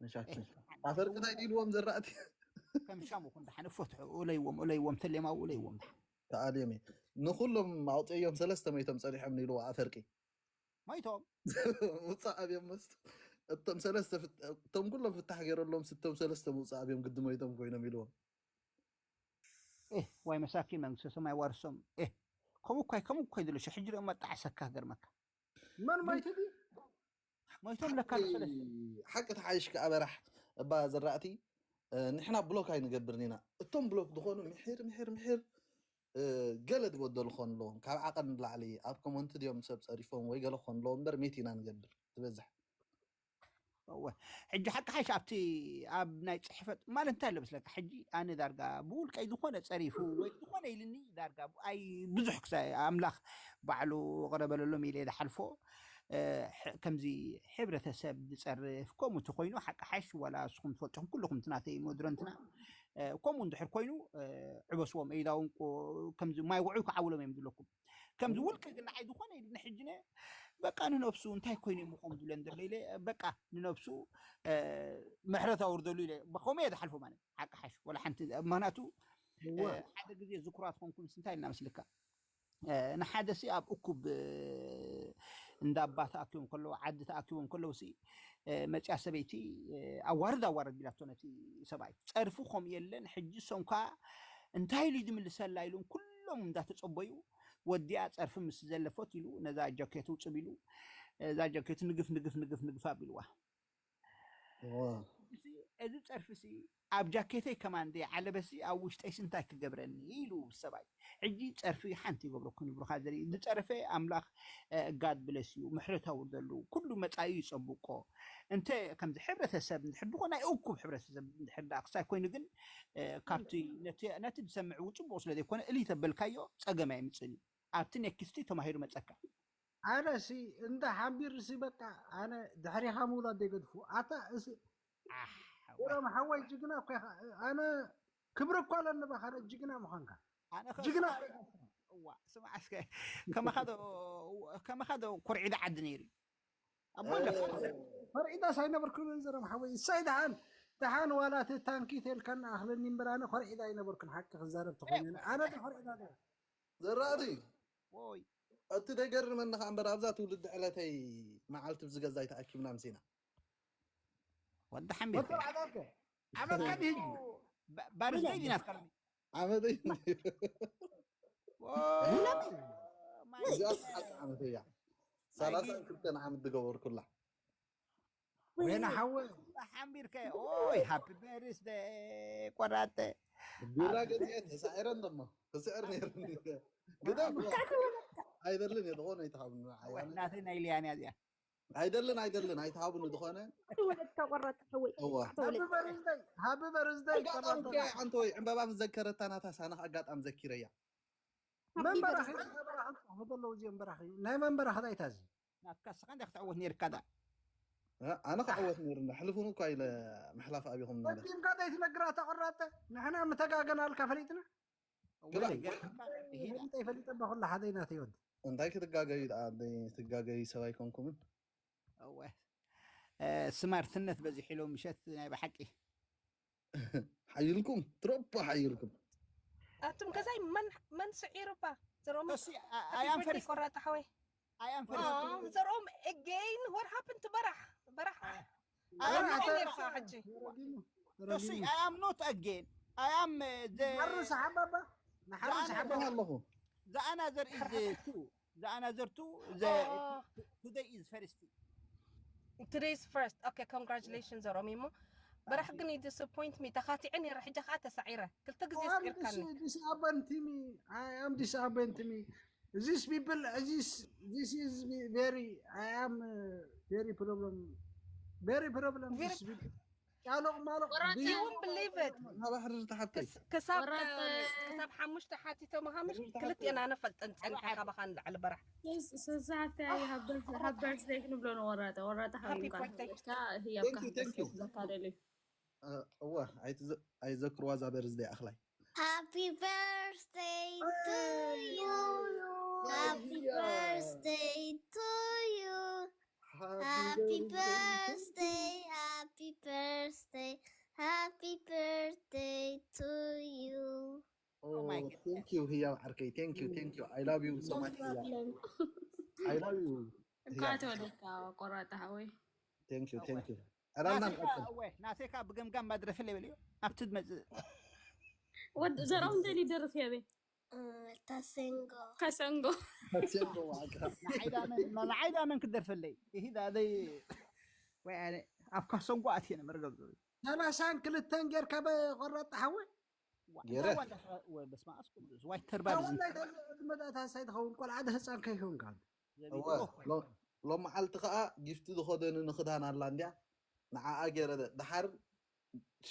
መሻክል ኣፈርቂ እንታይ ኢልዎም ዘራእቲ ከም ሻሙ ኩን ደሓን እፈትሑ እለይዎም እለይዎም ተሌማው እለይዎም ተኣልዮም እየ ንኩሎም ኣውፅእዮም ሰለስተ መይቶም ፀኒሖም ንኢልዎ ኣፈርቂ ሞይቶም ውፃእ ኣብዮም መስት እቶም ሰለስተ እቶም ኩሎም ፍታሕ ገይረሎም ስቶም ሰለስተ ምውፃእ ኣብዮም ግዲ ሞይቶም ኮይኖም ኢልዎም ዋይ መሳኪን መንግስተ ሰማይ ዋርሶም ከምኡ እኳይ ከምኡ እኳይ ዝለሾ ሕጂ ሪኦም መጣዓሰካ ገርመካ መን ማይተ ድዩ ሞይቶም ለካ ሰለስተ ሓቂ ተሓይሽ ከኣ በራሕ እባ ዘራእቲ ንሕና ብሎክ ኣይንገብርን ኢና እቶም ብሎክ ዝኾኑ ምሕር ምሕር ምሕር ገለ ዝበደሉ ክኾኑ ኣለዎም ካብ ዓቐን ንላዕሊ ኣብ ኮመንት ድዮም ሰብ ፀሪፎም ወይ ገለ ክኾኑ ኣለዎም እምበር ሜት ኢና ንገብር ዝበዝሕ እወ ሕጂ ሓቂ ሓይሽ ኣብቲ ኣብ ናይ ፅሕፈት ማለት እንታይ ኣሎ መስለካ ሕጂ ኣነ ዳርጋ ብውልቀይ ዝኾነ ፀሪፉ ወይ ዝኾነ ኢልኒ ዳርጋ ኣይ ብዙሕ ክሳይ ኣምላኽ ባዕሉ ቅረበለሎም ኢለ ዝሓልፎ ከምዚ ሕብረተሰብ ዝፀርፍ ከምኡ እንተኮይኑ ሓቂ ሓይሽ ዋላ ንስኹም ትፈልጥኹም ኩልኹም እቲ ናተይ መድረንትና ከምኡ እንድሕር ኮይኑ ዕበስዎም ኢዳ እውን ከምዚ ማይ ውዑይ ክዓውሎም እዮም ዝለኩም ከምዚ ውልቂ ግን ንዓይ ዝኾነ ኢሉ ንሕጂ ነ በቃ ንነብሱ እንታይ ኮይኑ እዩ ምኾም ዝብለን ዘሎ ኢለ በቃ ንነብሱ ምሕረት ኣውርደሉ ኢለ ከምኡ እየ ዝሓልፎ ማለት ሓቂ ሓሽ ወላ ሓንቲ ምክንያቱ ሓደ ግዜ ዝኩራት ኮንኩም እንታይ ኢልና መስልካ ንሓደ ሲ ኣብ እኩብ እንዳ ኣባ ተኣኪቦም ከለዉ ዓዲ ተኣኪቦም ከለዉ ሲ መፅያ ሰበይቲ ኣዋርድ ኣዋርድ ኢላቶ ነቲ ሰብኣይ ፀርፊ ከም የለን ሕጂ ሶም ከዓ እንታይ ኢሉ ዝምልሰላ ኢሎም ኩሎም እንዳተፀበዩ ወዲኣ ፀርፊ ምስ ዘለፎት ኢሉ ነዛ ጃኬቱ ውፅብ ኢሉ እዛ ጃኬቱ ንግፍ ንግፍ ንግፍ ንግፍ ኣቢልዋ እዚ ፀርፊ ሲ ኣብ ጃኬተይ ከማን ደይ ዓለበሲ ኣብ ውሽጠይ ስንታይ ክገብረኒ ኢሉ ሰብኣይ ሕጂ ፀርፊ ሓንቲ ይገብረኩ ንብሩኻ ዘርኢ ዝፀረፈ ኣምላኽ ጋድ ብለስ እዩ ምሕረት ኣውርደሉ ኩሉ መፃኢ ይፀብቆ እንተ ከምዚ ሕብረተሰብ እንድሕር ድኾ ናይ እኩብ ሕብረተሰብ እንድሕር ዳ ክሳይ ኮይኑ ግን ካብቲ ነቲ ዝሰምዕው ፅቡቅ ስለ ዘይኮነ እሊ ተበልካዮ ፀገም ኣይምፅን እዩ ኣብቲ ኔክስቲ ተማሂሩ መፀካ ኣነ ሲ እንተ ሓቢር ሲ በቃ ኣነ ድሕሪኻ ምውላድ ደይገድፉ ኣታ እሲ ሮም ሓወይ ጅግና እኮ ኢኻ ኣነ ክብሪ እኳ ኣለኒ ባኻ ጅግና ምዃንካ ጅግና እዋ ስማዕ እስከ ከማኻ ዶ ኮርዒዳ ዓዲ ነይሩ ኣቦ ኮርዒዳ ሳይነበርኩ ዘሮም ሓወይ እሳይ ደሓን ደሓን ዋላ እቲ ታንኪ ተልካና ኣኽለኒ እምበር ኣነ ኮርዒዳ ኣይነበርኩን ሓቂ ክዛረብ ተኾይነ ኣነ ኮርዒዳ ዘራእቲ ወይ እቲ ደገርመኒ ከዓ እምበር ኣብዛ ትውልዲ ዕለተይ መዓልቲ ብዚ ገዛ ኣይተኣኪብና ምሲና ወዲ ሓሚድ ዓመት ቀዲ ህጂ ባርዝደይ ዲናት ከረሚ ዓመተይ ወይ እዚኣ ሓቂ ዓመት እያ ሰላሳን ክልተን ዓመት ዝገበርኩላ ወይና ሓወ ሓምቢርከ ኦይ ሃፒ በርዝደይ ቆራጠ ቢራ ገዚአ ተሳዒረ እንደሞ ክስዕር ነይሩ ግደፍ ኣይደልን እየ ዝኾነ ኣይትሃብኒ ንዓይ ኣነ ናተይ ናይ ሊያንያ እዚኣ ኣይደልን ኣይደልን ኣይትሃብኒ ዝኾነ ወለድካ ቆራጥ ሓወይ እዋ ሃቢ በርዝደይ ሃቢ በርዝደይ ኣጋጣሚ እኮ ሓንቲ ወይ ዕምበባ ምስ ዘከረታ ናታ ሳንኻ ኣጋጣሚ ዘኪረያ መን በራኺ በራኺ ዘለዉ እዚኦም በራኺ ናይ መን በራኺ ዳይታ እዚ ናትካ ስኻ እንደ ክትዕወት ነርካ ዳ ኣነ ክዕወት ነይሩ ሕልፉን እኳ ኢለ ምሕላፍ ኣቢኹም ንብለ ወዲምካ ዘይትነግራ ተቆራጠ ንሕና ምተጋገናልካ ፈሊጥና ወለይ ፈሊጠ ፈሊጠ በኩላ ሓደ ናተይ ወዲ እንታይ ክትጋገዩ ደኣ ትጋገዩ ሰብ ኣይኮንኩምን እወ ስማርትነት በዚሑ ሎ ምሸት ናይ ብሓቂ ሓይልኩም ትሮፖ ሓይልኩም ኣቱም ገዛይ መን መን ስዒሩባ ዘሮም ተሲ ኣያም ፈርስ ቆራጣ ሓወይ ኣያም ፈርስ ዘሮም again what happened to በራሕ በራሕ ኣያም እንታይ ነርካ ሕጂ ተሲ ኣያም not again ኣያም ሓሩ ሰሓባባ ንሓሩ ሰሓባ ኣለኹ the another is two the another two the today is first Today's first. Okay, congratulations ዘሮም እሞ በራሕ ግን you disappoint me ተኻቲዐ ነይረ ሕጂ ከዓ ተሳዒረ ክልተ ግዜ ስዒርካኒ disappoint me I am disappoint me this people this this is very I am uh, very problem very problem this people ጫሎቕ ማሎቕ You won't believe it. ናባሕሪ ዝተሓተይ ክሳብ ክሳብ ሓሙሽተ ሓቲቶም ሃምሽ ክልቴና ነፈልጠን ፀንሐ ካባኻ ንላዕሊ በራሕ ስዛ ሃብቲ ሃብ በርዝደይ ክንብሎ ንወራጠ ወራጠ Happy ሓቢብካ birthday. ካ ህያብካ Thank you, thank you. ዘካደልዩ እወ ኣይዘክርዋ እዛ በርዝደይ ኣኽላይ Happy birthday to you. Happy birthday to you. Happy birthday, happy birthday, happy birthday to you. Oh my God. Thank you ህያብ ዓርከይ thank you thank you I love you so much ህያብ I love you እንኳዕ ተወለድካ ቆራጣ ሓወይ thank you thank you ዕላልና ንቀጥል ናተይካ ብገምጋም ማድረፍለ ይበልዮ ኣብቲ ዝመፅእ ወድ ዘርኦም እንተ ይደርፍ የበ Tasengo. ከሰንጎ ሰንጎ ዋዕቅኻ ንዓይ ዳመን ክትደርፈለይ ይሂ ዳደይ ወይ ኣነ ኣብ ካሰንጎ ኣትየ ነበር ገብዞ ሰላሳን ክልተን ጌርካ ቆራጣ ሓወይ ገይረ በስመ ኣብ ቅዱስ ዋይ ተርባል እዚ ወላይ መጣታ ሳይ ትኸውን ቆልዓ ደ ህፃን ከይኮንካ እወ ሎ- ሎም መዓልቲ ከዓ ጊፍቲ ዝኸደኒ ንክዳን ኣላ እንድያ ንዓኣ ገይረ ደ- ድሓር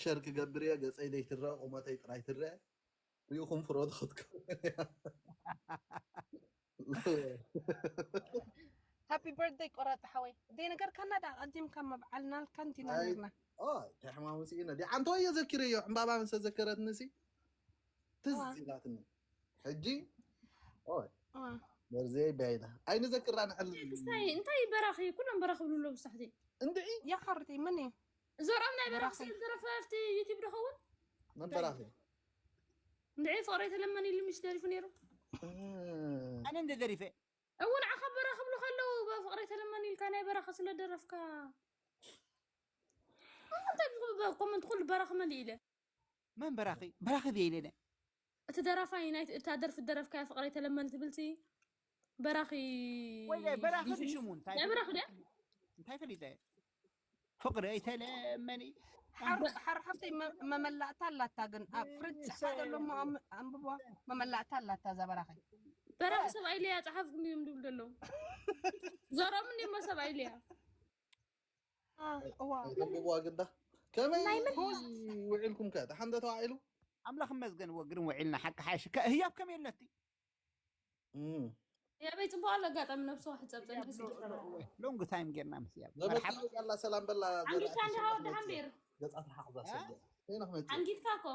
ሸር ክገብር እየ ገፀይ ዘይትረአ ቁመተይ ጥራይ ትረአ ሪኢኹም ፍረዱ ክትከውን Happy birthday ቆራጣ ሓወይ ደይ ነገር ካናዳ ቀዲምካ መብዓልናልካ እንዲና ነርና እንታይ ሕማሙ ስኢነ ዲ ዓንተወዮ ዘኪረዮ ዕምባባ ምስ ዘከረትኒ ሲ ትዝ ኢላትኒ ሕጂ ኦይ መርዘይ ቢያይና ኣይንዘክራ ንዕል ክስታይ እንታይ በራኺ ኩሎም በራኺ ብሉ ኣለዉ ብሳሕቲ እንድዒ ያ ሓርቲ ምን እዩ ዘርኦም ናይ በራኺ ስለ ዝደረፈ ኣብቲ ዩቲብ ዶ ኸውን መን በራኺ እንድዒ ፍቕረይ ተለመን ኢሉ ምሽ ደሪፉ ነይሩ ኣነ እንደ ደሪፈ እውን ዓኻ በራኺ ብሉ ከለዉ ፍቕረይ ተለመን ኢልካ ናይ በራኺ ስለ ደረፍካ እንታይ ኮመንት ኩሉ በራኺ መሊእ ኢለ መን በራኺ በራኺ ድየ ኢለነ እቲ ደራፋይ ናይ እታ ደርፊ ደረፍካያ ፍቕረይ ተለመን ትብልሲ በራኺ ወይ በራኺ ሽሙ እንታይ ናይ በራኺ ድያ እንታይ ፈሊጠ ፍቕሪ ኣይተለመኒ ሓር ሓር ሓፍተይ መ- መመላእታ ኣላታ ግን ኣብ ፍርድ ጽሓ ዘሎ እሞ ኣም- ኣንብቧ መመላእታ ኣላታ እዛ በራኺ በራኺ ሰብኣይ ኢለያ ጸሓፍኩም እዮም ድብል ዘለዉ ዘሮም እንዲሞ ሰብኣይ ኢለያ እዋ ተንብብዋ ግዳ ከመይ ውዒልኩም ከ ደሓን ዶ ተዋዒሉ ኣምላኽ መስገን ወግርን ውዒልና ሓቂ ሓሽ ከ- ህያብ ከመይ ኣለቲ እም። ያበይ ጽቡቅ ኣሎ ኣጋጣሚ ነብሲ ዋሕድ ጸብጸብ ንሕዚ long time ጌርና ምስ ህያብ ዘመድካ በላ ሰላም በላ ኣንጊድካ እንዲኻ ወዲ ሓምቢር ገጻ ትሓቕዛ ሰብ ኮይና ክመጽእ ኣንጊድካ እኮ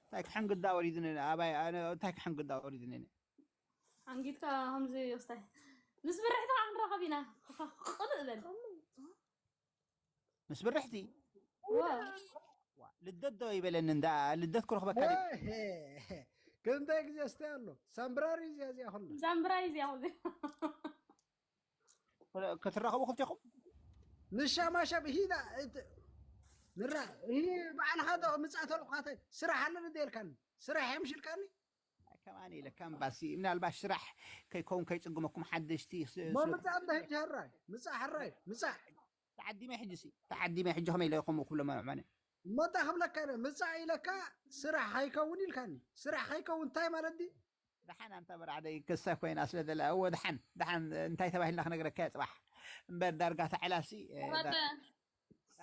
እንታይ ክሕንግዳ ወሪድኒ ኣባይ ኣነ እንታይ ክሕንግዳ ወሪድኒ ኣንጊድካ ከምዚ ስታይ ምስ ብርሕቲ ከዓ ክንራኸብ ኢና ቅልእ በል ምስ ብርሕቲ እወ ዋ፣ ልደት ዶ ይበለኒ እንዳ ልደት ክረኽበካ ድዩ? ክንታይ ግዜ ስታይ ኣሎ ሳምብራሪ እዚኣ እዚኣ ኩላ ሳምብራይ እዚኣ ኩሉ ክትራኸቡ ክልቴኹም ንሻማሸብ ሂዳ እት- ንራ ይህ በዓልኻ ዶ ምፃእ ተልኳተ ስራሕ ኣለኒ ደልካኒ ስራሕ የምሽልካኒ ከማን ኢለ ከም ባሲ ምናልባት ስራሕ ከይከውን ከይፅግመኩም ሓደሽቲ ስ- ስ- መምፃእ እንደ ህጂ ሕራይ ምፃእ ሕራይ ምፃእ ተዓዲመ ሕጂ ሲ ተዓዲመ ሕጂ ከመይ ኢለ ከምኡ ክብሎ መምዕመነ? እሞ እንታይ ክብለካ ኢለ? ምጻእ ኢለካ ስራሕ ከይከውን ኢልካኒ። ስራሕ ከይከውን እንታይ ማለት ድዩ? ደሓን ኣንታ በራዕደይ ክሳ ኮይና ስለ ዘላ እወ ደሓን ደሓን እንታይ ተባሂልና ክነግረካ እየ ጽባሕ እምበር ዳርጋ ተዕላሲ እ፣ ዳ-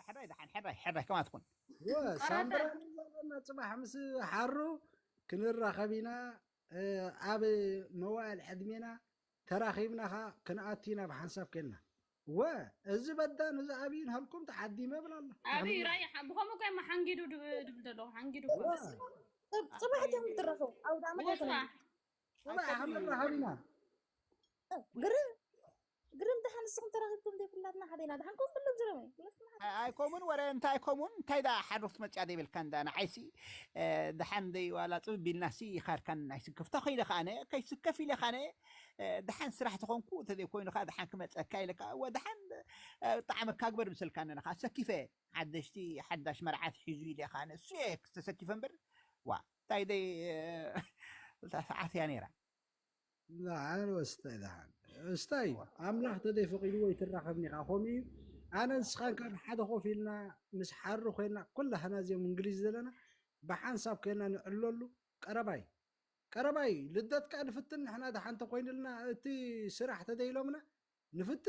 ሕራይ ደሓን ሕራይ ሕራይ ከማ ትኩን። ወ ሳምብራ ዘለና ጽባሕ ምስ ሓሩ ክንራኸብ ኢና። ኣብ መዋእል ዕድሜና ተራኺብና ኸዓ ክንኣቱ ኢና ብሓንሳብ ኬንና። ወ እዚ በዳን እዚ ኣብይን ሃልኩም ተዓዲመ እብል ኣሎ። ኣብይ ራይ ሓ- ብኸምኡ እኮ እሞ ሓንጊዱ ድብ- ድብል ዘለኹ ሓንጊዱ እኮ። ወ ጽባሕ ድዮም ትራኸቡ? ኣውደ ዓመት ብወፅዋ። ኣይኮነን። ጽባሕ ክንራኸብ ኢና። ግርም ግርም፣ ደሓን ንስኹም ተራኺብኩም ዘይኩላትና ሓደ ኢና። ደሓን ኮን ብሎም ዝረመይ። ኣይ- ኣይኮሙን ወረ እንታይ ኮሙን እንታይ ዳ ሓሩፍ መጽያ ዘይብልካ እንዳ ንዓይሲ እ፣ ደሓን ደይ ዋላ ጽብ ቢልናሲ ይኻርካን ናይ ስክፍታ ኮይነ ኻነ ከይስከፍ ኢለ ኻነ እ፣ ደሓን ስራሕ ተኾንኩ ተዘይ ኮይኑ ኻ ደሓን ክመጸካ ኢለካ ወ ደሓን እ፣ ጣዕመካ ግበር ምስልካ ነኻ ሰኪፈ ሓደሽቲ ሓዳሽ መርዓት ሒዙ ኢለ ኻነ እሱ እየ ተሰኪፈ እምበር ዋ እንታይ ደይ እ፣ እታ ሰዓት እያ ነይራ። ላዓል ወስታይ ደሓን። እስታይ፣ ኣምላኽ ተዘይፈቒድዎ ኣይትራኸብን ኢኻ። ከምኡ እዩ። ኣነ ንስኻን ካብ ሓደ ኮፍ ኢልና ምስ ሓሩ ኮይና ኩላህና እዚኦም እንግሊዝ ዘለና ብሓንሳብ ኮይና ንዕለሉ። ቀረባይ ቀረባይ ልደት ከኣ ንፍትን ንሕና ደሓን ተኮይንልና እቲ ስራሕ ተዘይሎምና ንፍት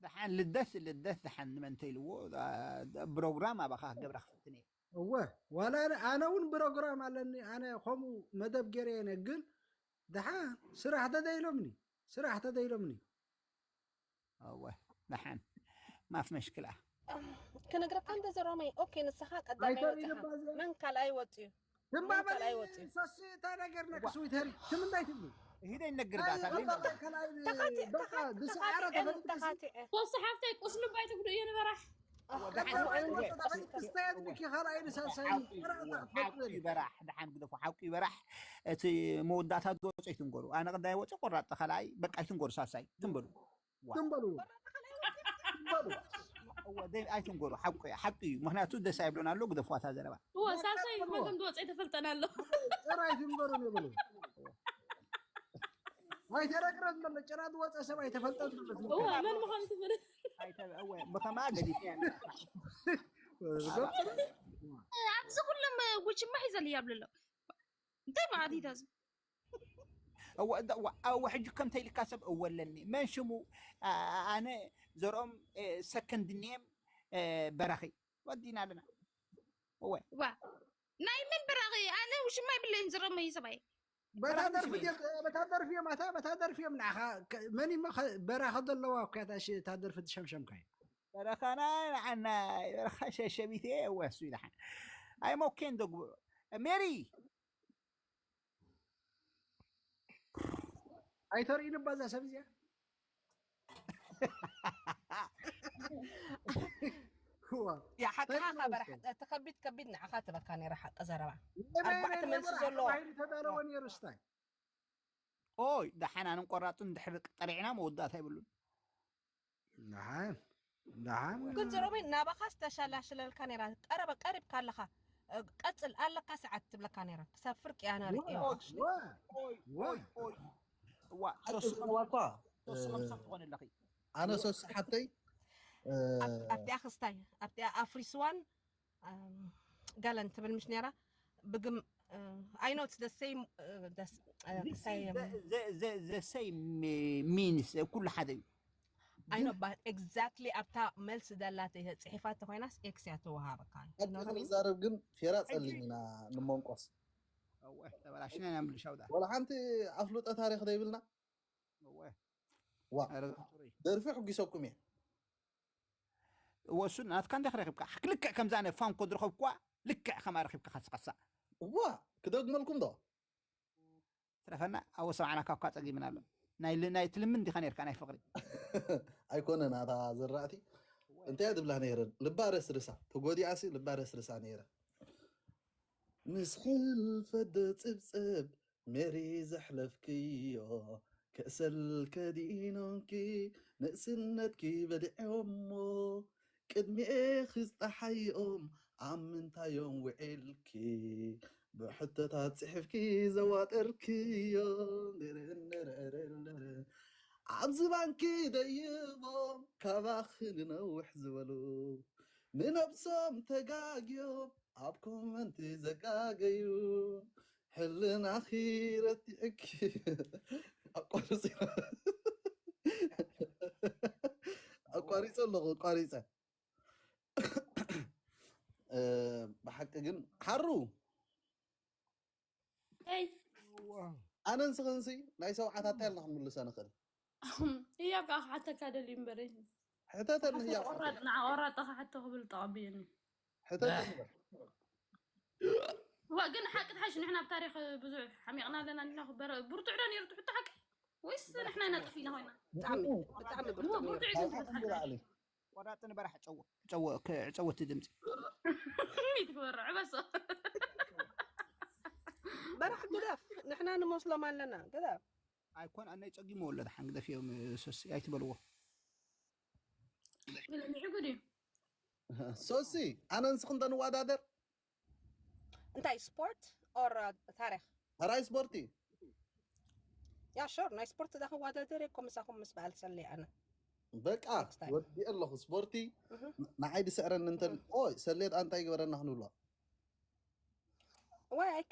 ደሓን ልደት ልደት ደሓን ንመን ተይልዎ ፕሮግራም ኣባኻ ክገብራ ክፍትን እየ። እወ ዋላ ኣነ ኣነ እውን ብሮግራም ኣለኒ ኣነ ከምኡ መደብ ገይረ የነ ግን ደሓን ስራሕ ተደይሎምኒ ስራሕ ተደይሎምኒ እወ ደሓን ማፍ መሽክላ ክነግረካ እንተ ዘሮመይ ኦኬ ንስኻ ቀዳማይ ኣይተርኢ ወፅኻ ልባ እዚኣ መን ካልኣይ ወፅዩ ድማ መን ካልኣይ በሊ ወፅዩ ሰሲ እታ ነገር ነክ ስዊት ሄሪ ትም እንታይ ትብሉ ሂደ ይነግርዳታ ተኻቲዐ ተኻቲዐ ስዓረ ተኻቲዐ ተፈልጥሲ ሶሲ ሓፍተይ ቁስሉ ባይ ትጉዱ እየ ንበራሕ ክስተየድልኪ ካልኣይ ንሳልሳይ ሓቂ በራሕ ደሓን ግደፎ ሓቂ በራሕ እቲ መወዳእታ ዝወፀ ይትንገሩ ኣነ ቅዳይ ወፀ ቆራጥ ካልኣይ በቃ ይትንገሩ ሳልሳይ ትንበሉ ትንበሉ ኣይትንገሩ ሓቂ እዩ ምክንያቱ ደስ ኣይብሎን ኣሎ ግደፎ እታ ዘረባ እወ ሳልሳይ መን ከም ዝወፀ ኣይተፈልጠን ኣሎ ጭራ ኣይትንበሩ ይብሉ ኣይተረቅረን ዘሎ ጭራ ዝወፀ ሰብ ኣይተፈልጠን ዘሎ እወ መን ምዃኑ ትፈልጥ ብከማ ገዲፍ ኣብዚ ኩሎም ጉችማ ሒዘል እያብልሎ እንታይ ማለት እዩ ዳዚ እወ ሕጂ ከምተ ኢልካ ሰብ እወ ኣለኒ መን ሽሙ ኣነ ዘርኦም ሰከንድ ኔም በራኺ ወዲና ኣለና እወ ዋ ናይ መን በራኺ ኣነ ውሽማ ይብለይን ዝረመይ ሰብኣይ በታ ደርፊ በታ ደርፊ እዮም ኣታ በታ ደርፊ እዮም ንዓኻ መን እሞ በራኸ ዘለዋ እኮ እታ ደርፊ ትሸምሸምካዮ በረኻና ንዓና በረኻ ሸሸቢት እየ እወ እሱ ይልሓን ኣይሞኬን ደግብሮ ሜሪ ኣይተርእዩን እባ እዛ ሰብ እዚኣ ሓቅኻ በራሕ እቲ ከቢድ ከቢድ ንዓኻ ትበካ ነይራ ሓቂ ዘረባ ኣርባዕተ መልሲ ዘለዎ ተዳለወ ነይሩ ስታይ ኦይ ደሓን ኣንን ቆራጥን ድሕሪ ጠሪዕና መወዳእታ ይብሉን ደሓን ደሓን ግን ጀሮሜ ናባኻ ዝተሻላሽለልካ ነይራ ቀረበ ቀሪብካ ኣለኻ ቀፅል ኣለካ ሰዓት ትብለካ ነይራ ክሳብ ፍርቂ ኣና ርእዮ ዋ እዋ እኳ ተስኾም ሰብ ትኾን ኣለኺ ኣነ ሶስ ሓተይ ኣብቲኣ ክስታይ ኣብቲኣ ኣፍሪስዋን ጋለን ትብል ምሽ ነራ ብግም I know it's the same uh, the, uh, same the same means ኩሉ ሓደ እዩ I know but exactly ኣብታ መልሲ ዘላ ጽሒፋት ተኮይናስ ኤክስ እያ ተወሃበካ ንዛረብ ግን ፌራ ጸሊም ኢና ንመንቆስ ተበላሽና ኢና ምልሻው ዳ ወላ ሓንቲ ኣፍልጦ ታሪክ ዘይብልና ዋ ደርፊ ሕጊሰኩም እየ ወሱ ናትካ እንደ ክረክብካ ልክዕ ከምዛ ነ ፋንኮ ዝረኸብኩዋ ልክዕ ከማ ረኺብካ ካስኻሳ እዋ ክደግመልኩም ዶ ትረፈና ኣብ ሰማዕና ካብካ ጸጊምና ኣሎ ናይ ናይ ትልምን ዲኻ ነርካ ናይ ፍቕሪ ኣይኮነን ኣታ ዝራእቲ እንታይ ትብላ ነይረን ልባ ረስርሳ ተጎዲኣሲ ልባ ረስርሳ ነይረ ምስ ሕልፈት ደጽብጽብ ሜሪ ዘሕለፍክዮ ክእሰል ከዲኖንኪ ንእስነትኪ በሊዖሞ ቅድሚኤ ክዝጣሓይኦም ኣብ ምንታዮም ውዒልኪ ብሕቶታት ጽሕፍኪ ዘዋጠርክዮ ኣብዚ ባንኪ ደይቦም ካባኺ ንነውሕ ዝበሉ፣ ንነብሶም ተጋግዮም ኣብ ኮመንቲ ዘጋገዩ፣ ሕልናኺ ረቲዕኪ። ኣቋርፂ ኣቋሪፀ ኣለኹ። ኣቋሪፀ። ብሓቂ ግን ሓሩ፣ ኣነ ንስኽንሲ ናይ ሰብዓታት እንታይ ኢልና ክንምልሰ ንኽእል? እያብ ከዓ ክሓተካ ደልዩ እምበር። ሕተተኒ እያብ። ንዓ ቆራጥ ክሓቶ ክብል ተቐብየኒ። ሕተተኒ እምበር። ዋ ግን ሓቂ ትሓሽ፣ ንሕና ኣብ ታሪኽ ብዙሕ ሓሚቕና ኣለና። ንሕና ክበረ ብርቱዕ ዶ ነይሩ ትሕቶ ሓቂ ወይስ ንሕና ኢና ጠፊእና ኮይና? ብጣዕሚ ብጣዕሚ ብርቱዕ ነይሩ። ብርቱዕ እዩ ግን ትሕቶ ሓቂ። ቆራጥ ንበራሕ ጨው ጨው ክ- ጨወቲ ድምፂ ከመይ ትግበሮ ዕበሶ። በራሕ ግደፍ፣ ንሕና ንመስሎም ኣለና። ግደፍ። ኣይኮን ኣናይ ጨጊሞ ወለድ ሓንግደፍ እዮም። ሶሲ ኣይትበልዎ። ብልዕሊ ዕጉድ እዩ። ሶሲ፣ ኣነ ንስኽን ተንዋዳደር። እንታይ ስፖርት ኦር ታሪኽ? ሕራይ ስፖርቲ። ያ ሹር፣ ናይ ስፖርት ዳ ክዋዳደር እኮ ምሳኹም ምስ በዓል ሰለይ ኣነ። በቃ Next time። ወዲ ኣለኹ ስፖርቲ። ንዓይ ድስዕረኒ እንተ ኦይ ሰሌት ኣንታይ ግበረና ክንብሎ። ዋይ ኣይክ